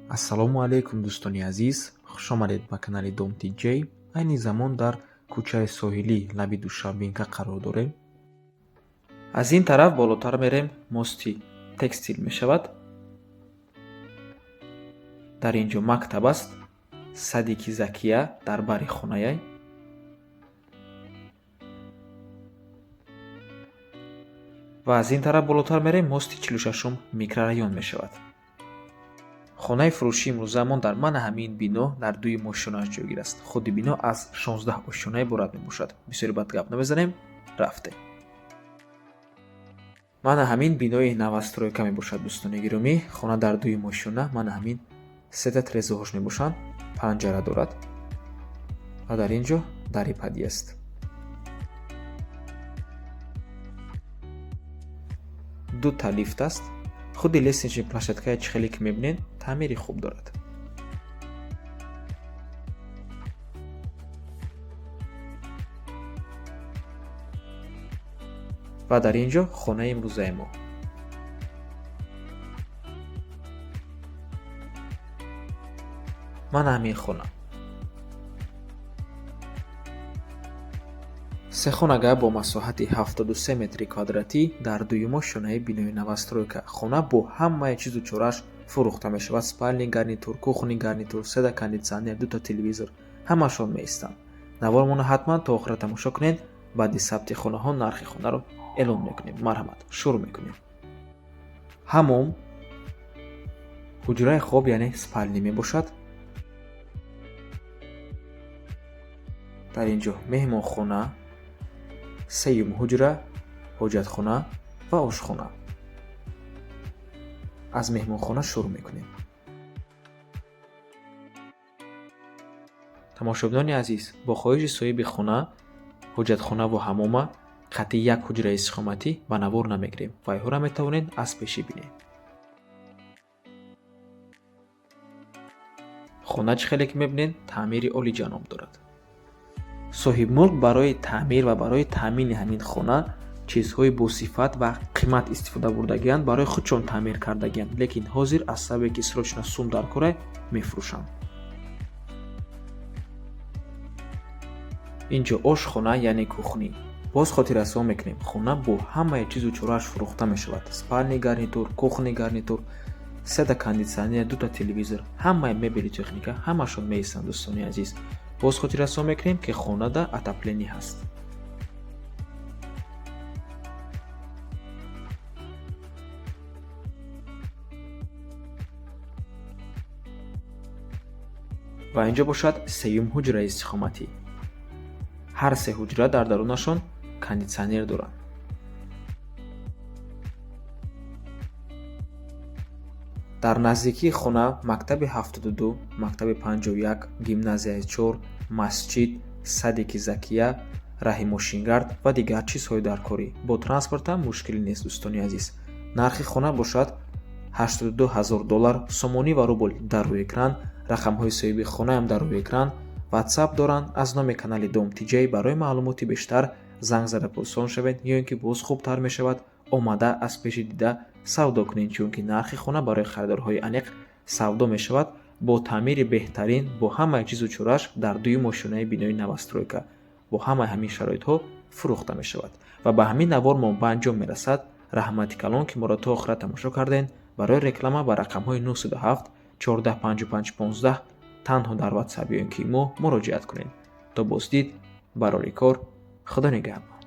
Ассалому алайкум, дӯстони азиз, хушомадед ба канали Дом TJ. Айни замон дар кӯчаи соҳилӣ, лаби Душанбинка қарор дорем. Аз ин тараф болотар мерем, мости Текстил мешавад. Дар ин ҷо мактаб аст, садики Закия дар бари хонаяй. Ва аз ин тараф болотар мерем, мости 46-ум микрорайон мешавад. Хонаи фурӯшии имрӯзаамон дар мана ҳамин бино дар дуюм ошёнааш ҷойгир аст. Худи бино аз 16 ошёна иборат мебошад. Бисёри бад гап намезанем, рафтем. Мана ҳамин бинои новостройка мебошад, дӯстони гиромӣ. Хона дар дуюм ошёна, мана ҳамин сета трезоҳош мебошанд, панҷара дорад ва дар ин ҷо дари подъезд. Дута лифт аст. Худи лестничный площадкаи чӣ хеле ки мебинед, таъмири хуб дорад. Ва дар ин ҷо хонаи имрӯзаи мо. Мана ҳамин хона. Сехонага бо масоҳати 73 метри квадратӣ дар дуюм ошёнаи бинои новостройка. Хона бо ҳамаи чизу чорааш фурӯхта мешавад. Спальный гарнитур, кухонный гарнитур, сета кондитсионер, дута телевизор ҳамашон меистанд. Навормонро ҳатман то охира тамошо кунед. Баъди сабти хонаҳо нархи хонаро эълон мекунем. Марҳамат, шурӯъ мекунем. Ҳамом, ҳуҷраи хоб, яъне спальня мебошад. Дар ин ҷо меҳмонхона, сеюм ҳуҷра, ҳоҷатхона ва ошхона. Аз меҳмонхона шурӯъ мекунем. Тамошобинони азиз, бо хоҳиши соҳиби хона ҳоҷатхонаву ҳамома қатъи як ҳуҷраи истиқоматӣ ба навор намегирем. Вайҳоро метавонед аз пешӣ бинед. Хона чӣ хеле ки мебинед, таъмири олиҷаноб дорад. Соҳибмулк барои таъмир ва барои таъмини ҳамин хона чизҳои босифат ва қимат истифода бурдагианд, барои худшон таъмир кардагианд, лекин ҳозир аз сабабе ки срочно сум дар кора, мефурӯшанд. Ин ҷо ошхона, яъне кухня. Боз хотиррасон мекунем, хона бо ҳамаи чизу чорааш фурӯхта мешавад. Спальный гарнитур, кухонный гарнитур, сета кондитсионер, дута телевизор, ҳамаи мебелу техника ҳамашон меистанд, дӯстони азиз. Боз хотиррасон мекунем, ки хонада отопление ҳаст. Ва инҷо бошад сеюм ҳуҷраи истиқоматӣ. Ҳар се ҳуҷра дар дарунашон кондитсионер доранд. Дар наздикии хона мактаби 72, мактаби 51, гимназияи 4, масҷид, садики Закия, раҳи мошингард ва дигар чизҳои даркорӣ. Бо транспортам мушкилӣ нест, дӯстони азиз. Нархи хона бошад 82 000 доллар, сомонӣ ва рубл дар рӯи экран, рақамҳои соҳиби хонаам дар рӯи экран, WhatsApp доранд. Аз номи канали Дом TJ барои маълумоти бештар занг зада пурсон шавед, ё ин ки боз хубтар мешавад омада аз пеши дида савдо кунед, чунки нархи хона барои харидорҳои аниқ савдо мешавад бо таъмири беҳтарин, бо ҳамаи чизу чорааш дар дуюм ошёнаи бинои новостройка, бо ҳамаи ҳамин шароитҳо фурӯхта мешавад. Ва ба ҳамин навор мо ба анҷом мерасад. Раҳмати калон, ки моро то охира тамошо кардем. Барои реклама ба рақамҳои 907 14 55 15 танҳо дар WhatsApp ё ин ки мо муроҷиат кунед. То боздид, барори кор, Худо нигаҳбон.